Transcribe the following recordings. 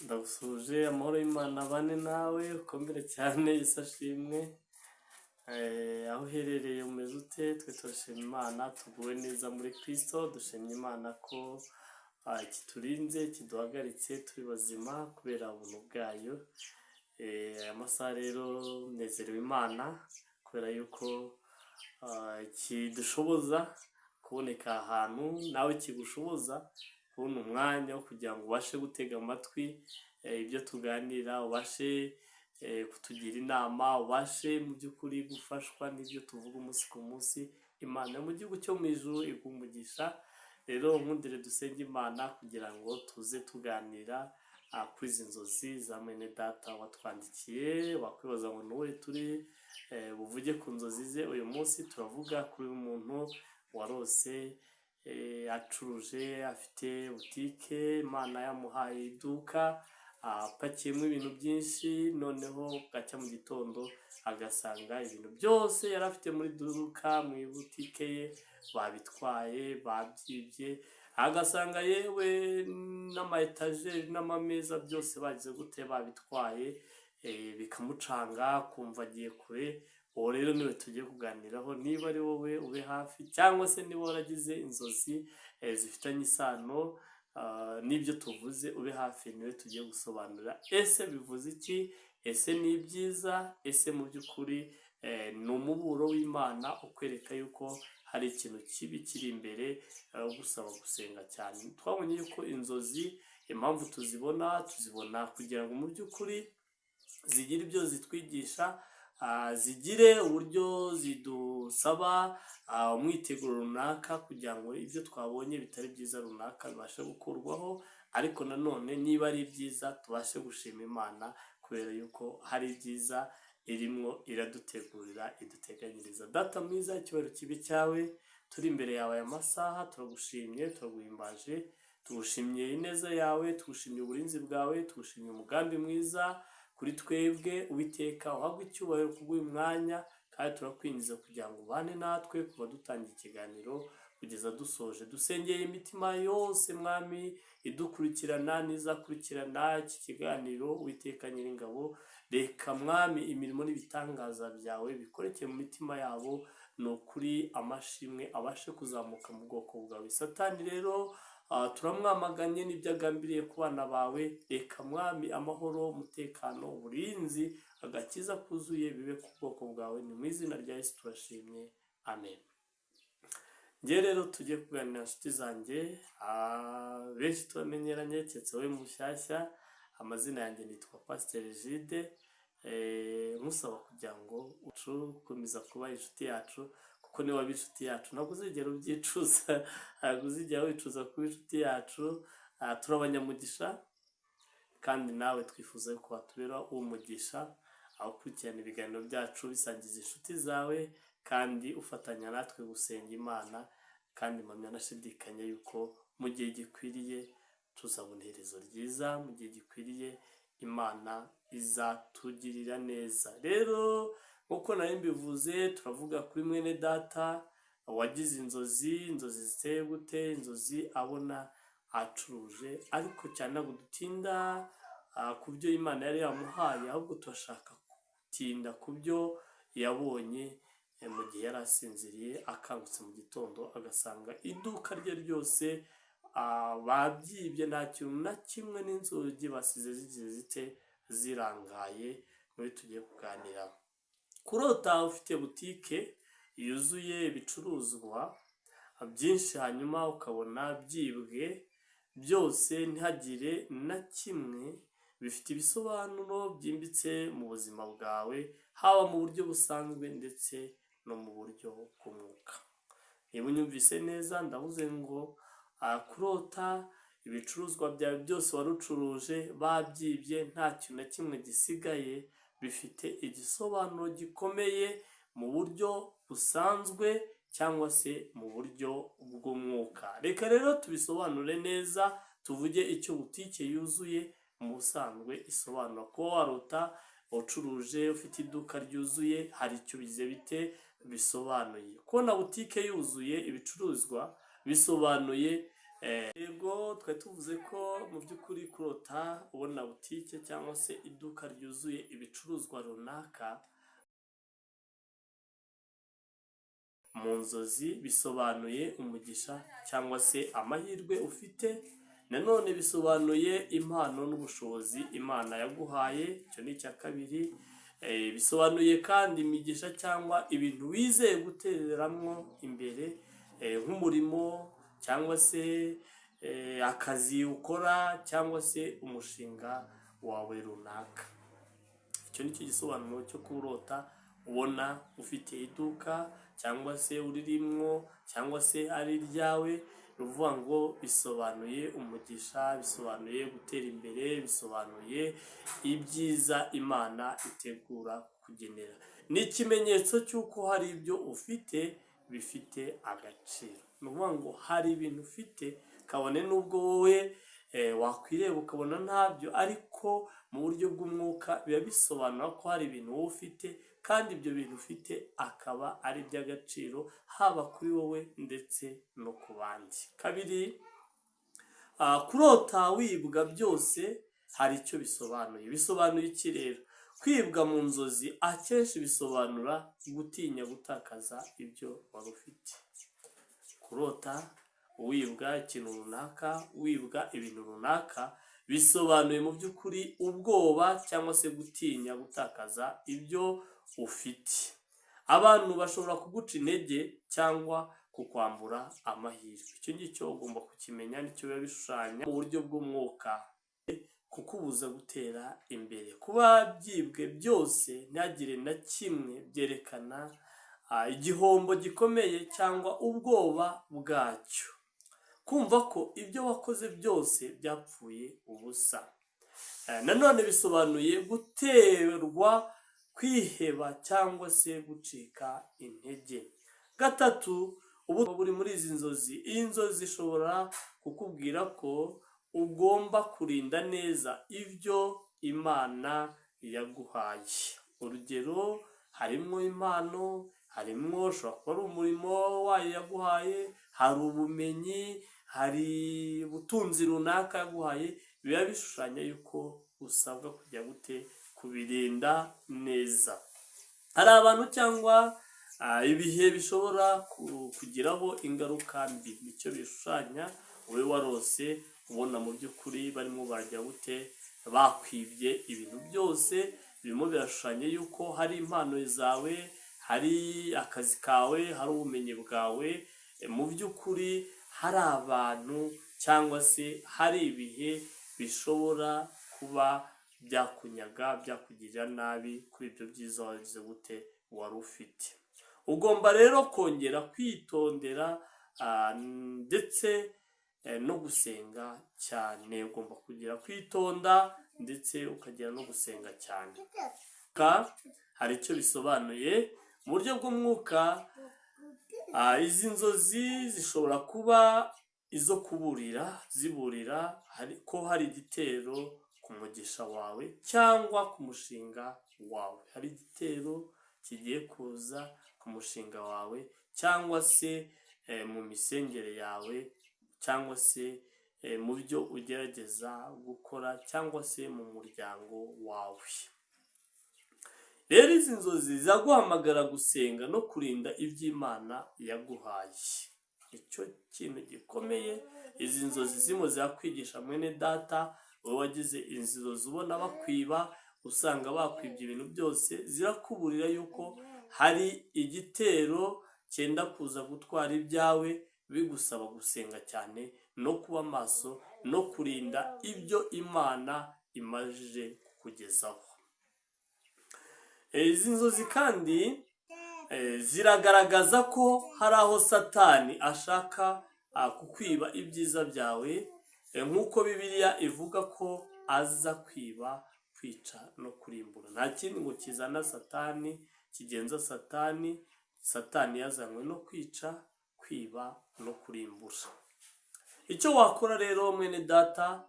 Ndagusuhuje, amahoro y'Imana abane nawe, ukomere cyane, Yesu ashimwe. Aho uherereye umeze ute? Twe turashima Imana, tuguwe neza muri Kristo, dushimye Imana ko kiturinze, kiduhagaritse turi bazima kubera ubuntu bwayo. Aya masaha rero nezerewe Imana kubera yuko kidushoboza kuboneka ahantu, nawe kigushoboza kubona umwanya wo kugira ngo ubashe gutega amatwi ibyo tuganira, ubashe kutugira inama, ubashe mu by'ukuri gufashwa n'ibyo tuvuga umunsi ku munsi. Imana yo mu gihugu cyo mu ijuru iguhe umugisha. Rero nkundire dusenge Imana kugira ngo tuze tuganira kuri izi nzozi za mwene data watwandikiye. Wakwibaza ngo ni uwuhe turi buvuge ku nzozi ze uyu munsi? Turavuga kuri uyu muntu warose acuruje, afite butike, Imana yamuhaye iduka apakiyemo ibintu byinshi, noneho bwacya mu gitondo agasanga ibintu byose yari afite muri duka, mu butike ye, babitwaye, babyibye, agasanga yewe n'ama etajeri n'amameza byose bagize gute? Babitwaye, bikamucanga, kumva agiye kure. Uwo rero niwe tugiye kuganiraho. Niba ari wowe, ube hafi, cyangwa se niba waragize inzozi zifitanye isano n'ibyo tuvuze, ube hafi, niwe tugiye gusobanura. Ese bivuze iki? Ese ni ibyiza? Ese mu by'ukuri ni umuburo w'Imana ukwereka yuko hari ikintu kibi kiri imbere, ugusaba gusenga cyane? Twabonye yuko inzozi, impamvu tuzibona, tuzibona kugira ngo mu by'ukuri zigire ibyo zitwigisha, zigire uburyo zidusaba umwiteguro runaka kugira ngo ibyo twabonye bitari byiza runaka bibashe gukurwaho, ariko nanone niba ari ibyiza tubashe gushima Imana kubera yuko hari ibyiza irimwo iradutegurira, iduteganyiriza. Data mwiza, icyubahiro kibe icyawe, turi imbere yawe aya masaha, turagushimye, turaguhimbaje, tugushimiye ineza yawe, tugushimiye uburinzi bwawe, tugushimiye umugambi mwiza kuri twebwe. Uwiteka, uhabwe icyubahiro kubw'uyu mwanya, kandi turakwinjiza kugira ngo ubane natwe kuva dutangiye ikiganiro kugeza dusoje. Dusengeye imitima yose, Mwami, idukurikirana n'izakurikirana iki kiganiro. Uwiteka Nyiringabo, reka, Mwami, imirimo n'ibitangaza byawe bikorekeye mu mitima yabo. Ni ukuri amashimwe abashe kuzamuka mu bwoko bwawe. Satani rero turamwamaganye n'ibyo agambiriye ku bana bawe. Reka, Mwami, amahoro, umutekano, uburinzi, agakiza kuzuye bibe ku bwoko bwawe. Ni mu izina rya Yesu turashimye, amen. Njye rero tugiye kuganira, inshuti zanjye, benshi turamenyeranye keretse wowe mushyashya. Amazina yanjye nitwa Pasiteri Jide. Nkusaba kugira ngo ukomeza kuba inshuti yacu, kuko niba waba inshuti yacu ntabwo uzigera ubyicuza, ntabwo uzigera wicuza kuba inshuti yacu. Turi abanyamugisha kandi nawe twifuza ko watubera umugisha, aho ukurikirana ibiganiro byacu, bisangiza inshuti zawe, kandi ufatanya natwe gusenga Imana. Kandi mpamya nashidikanya yuko mu gihe gikwiriye tuzabona iherezo ryiza, mu gihe gikwiriye Imana izatugirira neza. Rero nk'uko nari mbivuze, turavuga kuri mwene data wagize inzozi. Inzozi ziteye gute? Inzozi abona acuruje, ariko cyane ntabwo dutinda ku byo Imana yari yamuhaye, ahubwo turashaka gutinda ku byo yabonye mu gihe yari asinziriye, akangutse mu gitondo agasanga iduka rye ryose babyibye, nta kintu na kimwe, n'inzugi basize zigize zite? Zirangaye. Muri tugiye kuganira kurota ufite butike yuzuye ibicuruzwa byinshi, hanyuma ukabona byibwe byose ntihagire na kimwe, bifite ibisobanuro byimbitse mu buzima bwawe, haba mu buryo busanzwe ndetse no mu buryo bw'umwuka. Niba unyumvise neza, ndavuze ngo kurota ibicuruzwa byawe byose wari ucuruje babyibye, nta kintu na kimwe gisigaye, bifite igisobanuro gikomeye mu buryo busanzwe cyangwa se mu buryo bw'umwuka. Reka rero tubisobanure neza, tuvuge icyo butike yuzuye mu busanzwe isobanura. Kuba warota ucuruje, ufite iduka ryuzuye, hari icyo bize bite bisobanuye? Kubona butike yuzuye ibicuruzwa bisobanuye Yego, twari tuvuze ko mu by'ukuri kurota ubona butike cyangwa se iduka ryuzuye ibicuruzwa runaka mu nzozi bisobanuye umugisha cyangwa se amahirwe ufite. Nanone bisobanuye impano n'ubushobozi Imana yaguhaye, icyo ni icya kabiri. Bisobanuye kandi imigisha cyangwa ibintu wizeye gutereramwo imbere, nk'umurimo cyangwa se akazi ukora cyangwa se umushinga wawe runaka. Icyo ni cyo gisobanuro cyo kurota ubona ufite iduka cyangwa se uririmwo cyangwa se ari iryawe. Ni ukuvuga ngo bisobanuye umugisha, bisobanuye gutera imbere, bisobanuye ibyiza Imana itegura kugenera. Ni ikimenyetso cy'uko hari ibyo ufite bifite agaciro. Ni ukuvuga ngo hari ibintu ufite kabone n'ubwo wowe wakwireba ukabona ntabyo, ariko mu buryo bw'umwuka biba bisobanura ko hari ibintu wowe ufite, kandi ibyo bintu ufite akaba ari iby'agaciro haba kuri wowe ndetse no ku bandi. Kabiri, kurota wibwa byose hari icyo bisobanuye. Bisobanuye iki rero? Kwibwa mu nzozi akenshi bisobanura gutinya gutakaza ibyo wari ufite. Kurota wibwa ikintu runaka, wibwa ibintu runaka, bisobanuye mu by'ukuri ubwoba cyangwa se gutinya gutakaza ibyo ufite. Abantu bashobora kuguca intege cyangwa kukwambura amahirwe. Icyo ngicyo ugomba kukimenya, nicyo biba bishushanya mu buryo bw'umwuka, kukubuza gutera imbere. Kuba byibwe byose ntihagire na kimwe byerekana igihombo gikomeye cyangwa ubwoba bwacyo. Kumva ko ibyo wakoze byose byapfuye ubusa. Nanone bisobanuye guterwa kwiheba cyangwa se gucika intege. Gatatu, ubu buri muri izi nzozi. Iyi nzozi ishobora kukubwira ko ugomba kurinda neza ibyo Imana yaguhaye. Urugero, harimo impano, harimo ushobora kuba ari umurimo wayo yaguhaye, hari ubumenyi, hari ubutunzi runaka yaguhaye, biba bishushanya yuko usabwa kujya gute kubirinda neza. Hari abantu cyangwa ibihe bishobora kugiraho ingaruka mbi, nicyo bishushanya. Wowe warose ubona mu by'ukuri barimo barajya gute bakwibye ibintu byose, birimo birashushanya yuko hari impano zawe, hari akazi kawe, hari ubumenyi bwawe, mu by'ukuri hari abantu cyangwa se hari ibihe bishobora kuba byakunyaga, byakugirira nabi kuri ibyo byiza wagize gute wari ufite. Ugomba rero kongera kwitondera ndetse no gusenga cyane. Ugomba kugira kwitonda ndetse ukagira no gusenga cyane. Hari icyo bisobanuye mu buryo bw'umwuka. Izi nzozi zishobora kuba izo kuburira, ziburira ko hari igitero ku mugisha wawe cyangwa ku mushinga wawe. Hari igitero kigiye kuza ku mushinga wawe cyangwa se mu misengere yawe cyangwa se mu byo ugerageza gukora cyangwa se mu muryango wawe. Rero izi nzozi ziraguhamagara gusenga no kurinda iby'Imana yaguhaye. Icyo kintu gikomeye izi nzozi zirimo zirakwigisha mwene data, wowe wagize inzozi ubona bakwiba, usanga bakwibye ibintu byose, zirakuburira yuko hari igitero cyenda kuza gutwara ibyawe, bigusaba gusenga cyane no kuba maso no kurinda ibyo Imana imajije kukugezaho. Izi nzozi kandi ziragaragaza ko hari aho Satani ashaka kukwiba ibyiza byawe, nk'uko Bibiliya ivuga ko aza kwiba, kwica no kurimbura. Nta kindi ngo kizana Satani, kigenza Satani. Satani yazanywe no kwica, kwiba no kurimbura. Icyo wakora rero mwene data,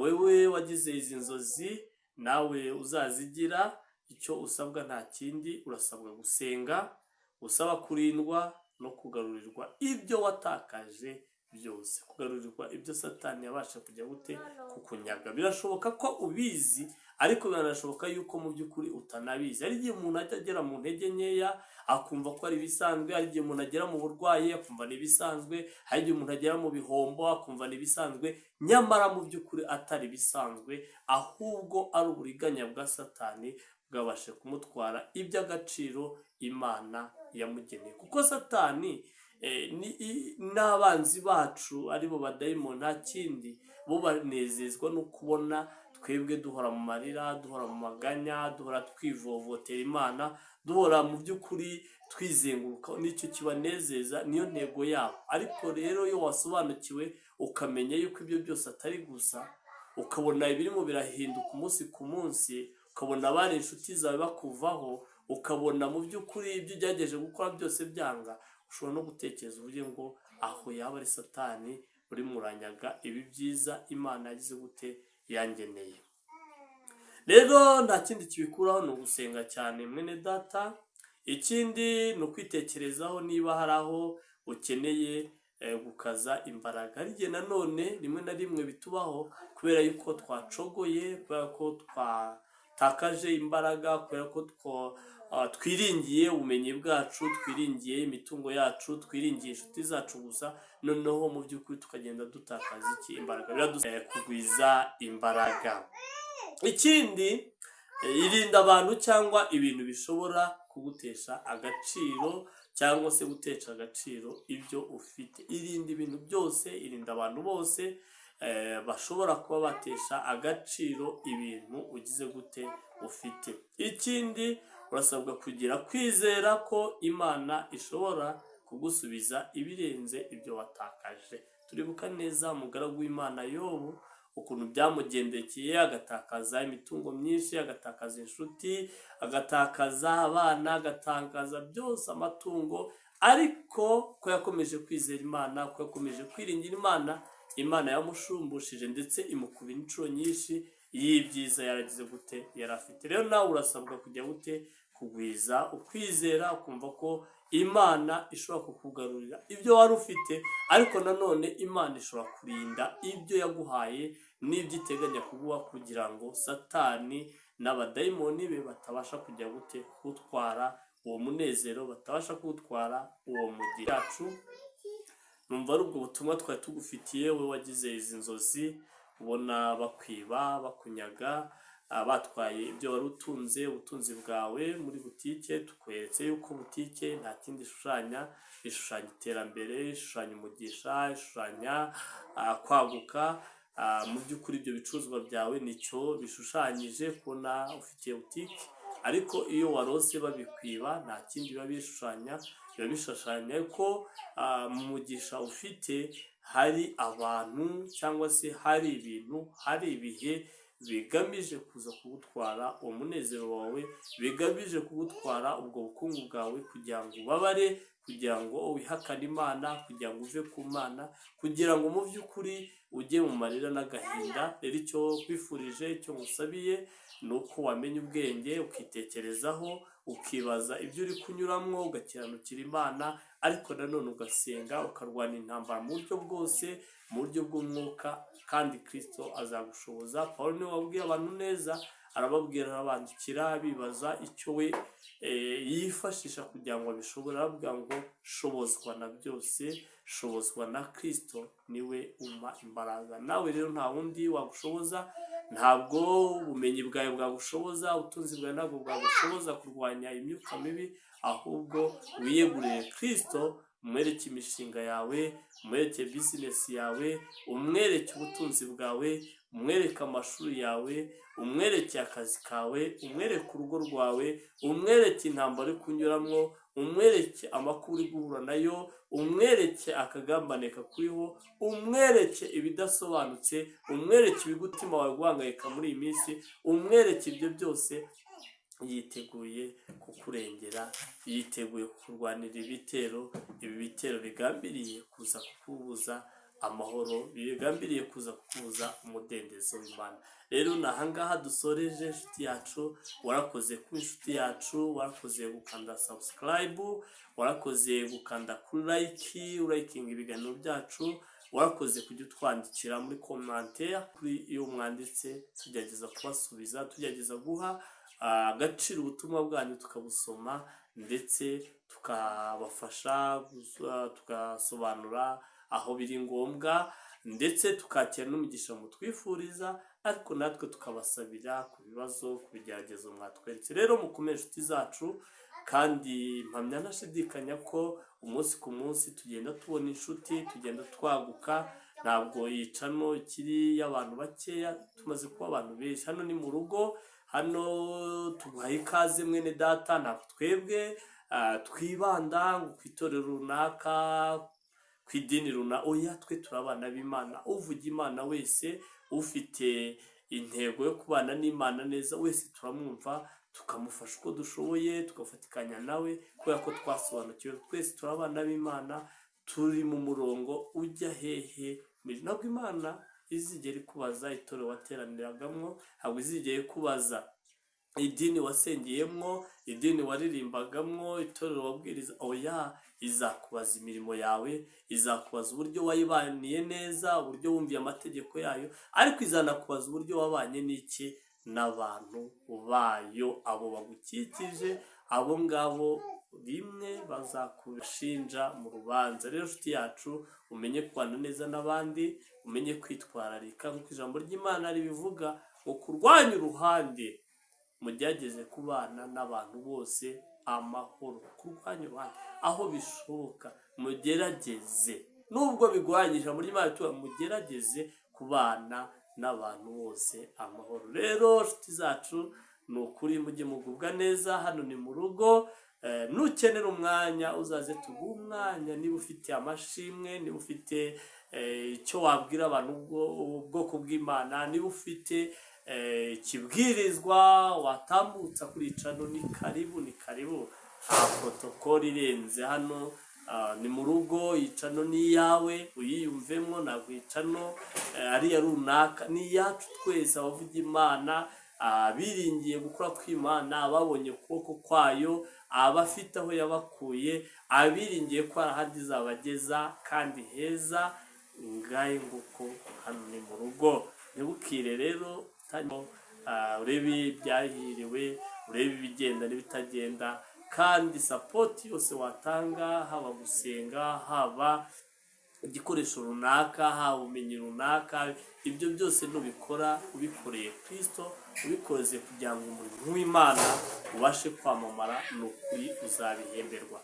wewe wagize izi nzozi nawe uzazigira, icyo usabwa nta kindi, urasabwa gusenga, usaba kurindwa no kugarurirwa ibyo watakaje byose, kugarurirwa ibyo Satani yabasha kujya gute kukunyaga. Birashoboka ko ubizi, ariko biranashoboka yuko mu by'ukuri utanabizi. Hari igihe umuntu ajya agera mu ntege nkeya akumva ko ari ibisanzwe, hari igihe umuntu agera mu burwayi akumva ni ibisanzwe, hari igihe umuntu agera mu bihombo akumva ni ibisanzwe, nyamara mu by'ukuri atari ibisanzwe, ahubwo ari uburiganya bwa Satani bwabashe kumutwara iby'agaciro Imana yamugeneye. Kuko Satani n'abanzi bacu aribo badayimoni, nta kindi, bo banezezwa no kubona twebwe duhora mu marira, duhora mu maganya, duhora twivovotera Imana, duhora mu by'ukuri twizenguruka, nicyo kibanezeza, niyo ntego yabo. Ariko rero iyo wasobanukiwe ukamenya yuko ibyo byose atari gusa, ukabona ibirimo birahinduka umunsi ku munsi, ukabona abari inshuti zawe bakuvaho, ukabona mu by'ukuri ibyo ugerageje gukora byose byanga, ushobora no gutekereza uburyo ngo aho yaba ari Satani uri muranyaga ibi byiza Imana yagize gute yangeneye. Rero nta kindi kibikuraho, ni ugusenga cyane mwene data. Ikindi ni ukwitekerezaho niba hari aho ukeneye gukaza imbaraga. Hari igihe nanone rimwe na rimwe bitubaho kubera yuko twacogoye, kubera ko twatakaje imbaraga, kubera ko twiringiye ubumenyi bwacu, twiringiye imitungo yacu, twiringiye inshuti zacu gusa, noneho mu by'ukuri tukagenda dutakaza iki imbaraga. Biradusaba kugwiza imbaraga. Ikindi, irinda abantu cyangwa ibintu bishobora kugutesha agaciro cyangwa se gutesha agaciro ibyo ufite. Irinda ibintu byose, irinda abantu bose bashobora kuba batesha agaciro ibintu ugize gute ufite. Ikindi, urasabwa kugira kwizera ko Imana ishobora kugusubiza ibirenze ibyo watakaje. Turibuka neza umugaragu w'Imana Yobu, ukuntu byamugendekeye, agatakaza imitungo myinshi, agatakaza inshuti, agatakaza abana, agatakaza byose, amatungo, ariko ko yakomeje kwizera Imana, ko yakomeje kwiringira Imana, Imana yamusumbushije ndetse imukubira inshuro nyinshi y'ibyiza yaragize gute yari afite. Rero nawe urasabwa kujya gute kugwiza ukwizera, ukumva ko Imana ishobora kukugarurira ibyo wari ufite, ariko nanone Imana ishobora kurinda ibyo yaguhaye n'ibyo iteganya kuguha, kugira ngo Satani n'abadayimoni be batabasha kujya gute kutwara uwo munezero, batabasha kuwutwara uwo mugisha yacu. Numva ari ubwo butumwa twari tugufitiye, wowe wagize izi nzozi ubona bakwiba, bakunyaga, batwaye ibyo wari utunze, ubutunzi bwawe muri butike. Tukweretse yuko butike nta kindi ishushanya, ishushanya iterambere, ishushanya umugisha, ishushanya kwaguka. Mu by'ukuri ibyo bicuruzwa byawe nicyo bishushanyije kubona ufitiye butike. Ariko iyo warose babikwiba nta kindi biba bishushanya, biba bishushanya ko mu mugisha ufite hari abantu cyangwa se hari ibintu, hari ibihe bigamije kuza kugutwara uwo munezero wawe, bigamije kugutwara ubwo bukungu bwawe, kugira ngo ubabare, kugira ngo wihakane Imana, kugira ngo uve ku Mana, kugira ngo mu by'ukuri ujye mu marira n'agahinda. Rero icyo nkwifurije, icyo ngusabiye, ni uko wamenya ubwenge, ukitekerezaho, ukibaza ibyo uri kunyuramo, ugakiranukira Imana, ariko nanone ugasenga, ukarwana intambara mu buryo bwose, mu buryo bw'umwuka, kandi Kristo azagushoboza. Paul niwe wabwiye abantu neza, arababwira, arabandikira, bibaza icyo we yifashisha kugira ngo abishobore. Arababwira ngo shobozwa na byose, shobozwa na Kristo, niwe umpa imbaraga. Nawe rero nta wundi wagushoboza, ntabwo ubumenyi bwawe bwagushoboza, ubutunzi bwawe ntabwo bwagushoboza kurwanya imyuka mibi, ahubwo wiyegurire Kristo, umwereke imishinga yawe, umwereke bizinesi yawe, umwereke ubutunzi bwawe, umwereke amashuri yawe, umwereke akazi kawe, umwereke urugo rwawe, umwereke intambara uri kunyuramo, umwereke amakuru uri guhura nayo, umwereke akagambane kakuriho, umwereke ibidasobanutse, umwereke ibigutima wawe guhangayika muri iyi minsi, umwereke ibyo byose. Yiteguye kukurengera, yiteguye kukurwanira ibitero, ibi bitero bigambiriye kuza kukubuza amahoro, bigambiriye kuza kukubuza umudendezo w'Imana. Rero ni ahangaha dusoreje, inshuti yacu. Warakoze kuba inshuti yacu, warakoze gukanda subscribe, warakoze gukanda kuri like, urayikinga ibiganiro byacu. Warakoze kujya utwandikira muri commentaire. Kuri iyo mwanditse tugerageza kubasubiza, tugerageza guha agaciro ubutumwa bwanyu, tukabusoma ndetse tukabafasha, tugasobanura aho biri ngombwa, ndetse tukakira n'umugisha mutwifuriza, ariko natwe tukabasabira ku bibazo, ku bigeragezo mwatweretse. Rero mukomere inshuti zacu, kandi mpamya ntashidikanya ko umunsi ku munsi tugenda tubona inshuti, tugenda twaguka. Ntabwo iyi channel ikiri iy'abantu bakeya, tumaze kuba abantu benshi. Hano ni mu rugo, hano tuguhaye ikaze mwene data. Ntabwo twebwe twibanda ngo ku itorero runaka, ku idini runaka, oya, twe turi abana b'Imana. Uvuga Imana wese, ufite intego yo kubana n'Imana neza wese, turamwumva, tukamufasha uko dushoboye, tugafatikanya nawe, kubera ko twasobanukiwe twese turi abana b'Imana, turi mu murongo ujya hehe? Ntabwo Imana izigera ikubaza itorero wateraniragamo, ntabwo izigera ikubaza idini wasengeyemwo, idini waririmbagamo, itorero wabwiriza, oya. Izakubaza imirimo yawe, izakubaza uburyo wayibaniye neza, uburyo wumviye amategeko yayo, ariko izanakubaza uburyo wabanye n'iki? N'abantu bayo, abo bagukikije, abo ngabo rimwe bazakushinja mu rubanza. Rero inshuti yacu, umenye kubana neza n'abandi, umenye kwitwararika nk'uko ijambo ry'Imana ribivuga ngo kurwanya uruhande, mugerageze kubana n'abantu bose amahoro. Kurwanya uruhande aho bishoboka, mugerageze, nubwo bigoranye, ijambo ry'Imana rivuga mugerageze kubana n'abantu bose amahoro. Rero inshuti zacu, ni ukuri mujye mugubwa neza, hano ni mu rugo. Nukenera umwanya uzaze tuguhe umwanya, niba ufite amashimwe, niba ufite icyo wabwira abantu ubwoko bw'Imana, niba ufite ikibwirizwa watambutsa kuri channel, ni karibu, ni karibu. Nta protocole irenze hano, ni mu rugo. Iyi channel ni iyawe, uyiyumvemo. Ntabwo iyi channel ari iya runaka, ni iyacu twese abavuga Imana, abiringiye gukora kw'Imana, ababonye ukuboko kwayo, abafite aho yabakuye, abiringiye ko hari ahandi izabageza kandi heza. Ngahe nguko, hano ni mu rugo. Ntibukire rero, urebe ibyahiriwe, urebe ibigenda n'ibitagenda, kandi support yose watanga, haba gusenga, haba igikoresho runaka, haba ubumenyi runaka, ibyo byose nubikora ubikoreye Kristo, ubikoze kugira ngo umurimo w'Imana ubashe kwamamara, ni ukuri uzabihemberwa.